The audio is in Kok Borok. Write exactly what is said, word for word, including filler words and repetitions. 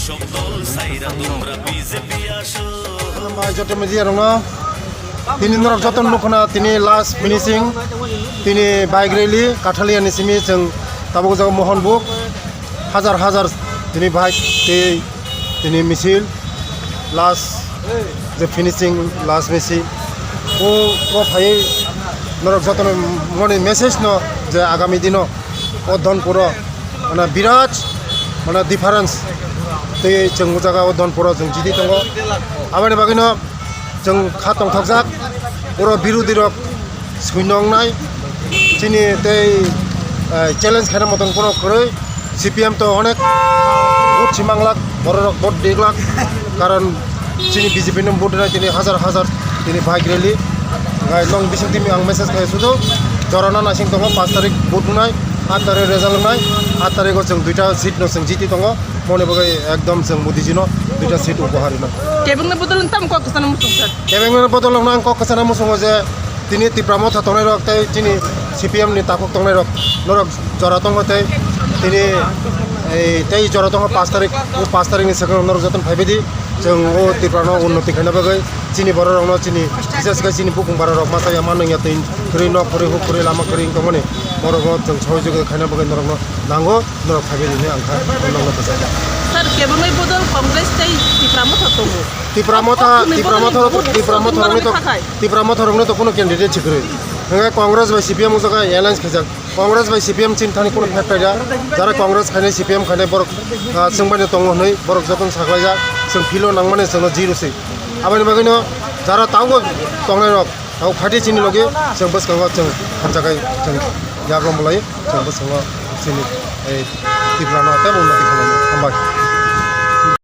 Joto media rokno tini norok joto nukhuna tini last finishing, tini bike rally Kathaliani simi chwng tabuk jago Mohonbuk hajar hajar tini bike tei tini misil last je finishing last misil o o phai norok joto moni message no je agami dino o Dhonpuro, mane, biraj, mane, difference tei chwng o jaga o Dhonpuro chwng jiti tongo. Aboni bagwino chwng kha tongthokjak, oro birodhi rok sui nongnai, chini tei, eh, challenge khaina motom kono kwrwi, C P M to onek vote si manglak, bororok vote diglak, karon chini B J P no vote rwnai tini hajar hajar tini bike rally. Ngai long bising timi ang message khai sudo. Jorana nasing tongo, paanch tarik vote rwnai, aat tarik result rwnai, aat tarik o chwng duita seat no chwng jiti tongo. Moni bagwi ekdom chwng Modi ji no duita seat upohar rwnai. Kebengni bodol tamo kok kwchana muchung sir? Kebengni bodol ang kok kwchana muchungo je tini Tipra Motha tongnai rok tei chini C P M ni takhuk tongnai rok norok jora tongo tei tini ei tei jora tongo paanch tarik, o paanch tarik ni swkang norok jotono phaibai di. Chwng o Tripura no unnoti khaina bagwi chini borok rokno chini bises khe chini bukung bara rok masa ya manung ya twi kwrwi nok kwrwi huk kwrwi lama kwrwi wng tongmani borok no chwng sohojogita khaina bagwi norok no nango norok phaibai di hinwi ang kha norok no bwsajak. Sir, kebengwi bodol Congress tei Tipra Motha tongo. Tipra Motha, Tipra Motha, Tipra Motha rokni to, Tipra Motha rokni to kuno candidate si kwrwi. Hwnkhai Congress bai C P M o jaga alliance khaijak. Congress bai C P M chini thani kuno fair paida. Jara Congress khainai C P M khainai borok, ah, chwng bai no tongo hwnwi borok jotono saklaijak. Chwng philo nangmani chwngno zero se. Aboni bagwino jara tabukbo tongnai rok tabuk phaidi chini logi chwng bwskango chwng hamjakhai chwng yagram bolai chwng bwskango chini ei Tripura no tei unnoti khainani. Hambai.